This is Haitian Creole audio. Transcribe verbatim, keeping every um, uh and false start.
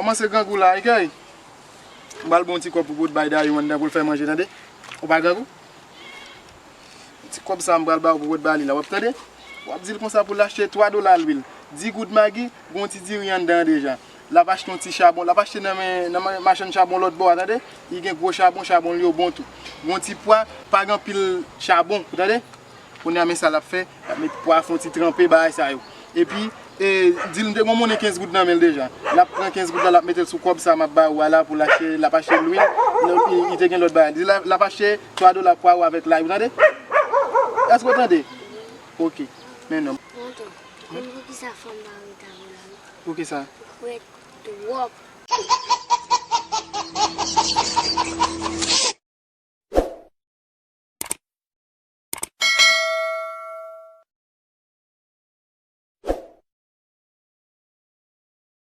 Kòmanse grangou la, wi, kay. M pral ba w yon ti kòb pou w pot bay Dayou anndan pou l fè manje, tande? Ou pa grangou? Ti kòb sa m pral ba w pou w pot ba li la, w ap tande? W ap di l konsa pou l achte twa dola lwil, dis goud magi, gen yon ti diri anndan an deja. L ap achte yon ti chabon, l ap achte nan men, nan men machann chabon lòt bò a, tande? Li gen gwo chabon, chabon li yo bon tou. Gen yon ti pwa, pa gen anpil chabon, ou tande? Kounye a, men sa l ap fè, l ap met pwa, fè yon ti tranpe, bagay sa yo. Epi, e, di l m te gen yon monnen kenz goud nan men l deja. L ap pran kenz goud la, l ap mete l sou kòb sa m ap ba ou a la pou l achte, l ap achte lwil, li, li te gen lòt bagay. Di l ap, l ap achte twa dola pwawo avèk lay, ou tande? Èske w tande? Ok. Men non. Tonton, ou konn poukisa fanm pa rete avè w la, non? Poukisa? Ou kwè twòp.